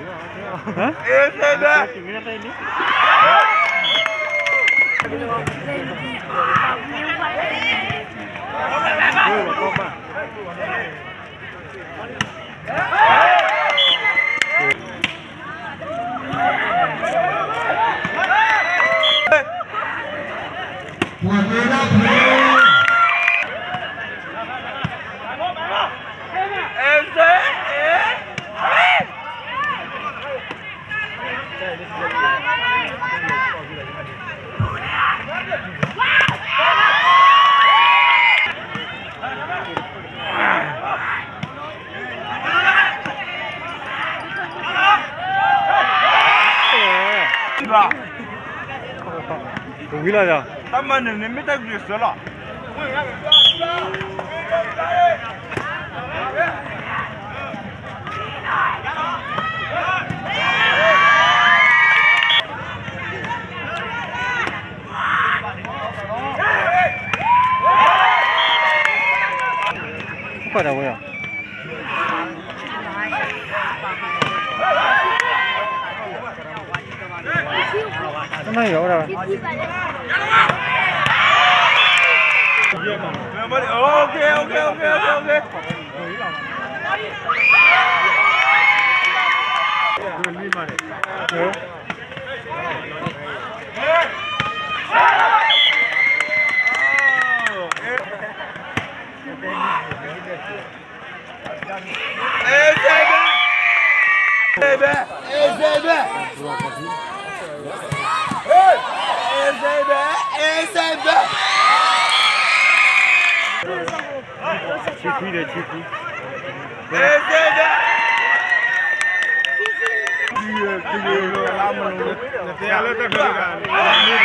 ဟၢ အ့ၣ် စဲးဒၣ် ဝံၤလီၤဒီး တၢ်မၤန့ၣ်န့ၣ် မ့ၢ်တၢ်ဂ့ၤစၢလီၤ. ကွၢ်တၢ်ဝဲယီၤ နၢ်ယီၤဝဲဒၣ် Okay, okay, okay, okay, okay. နတဲလၢတၢ်ဒိးတဂၤန့ၣ်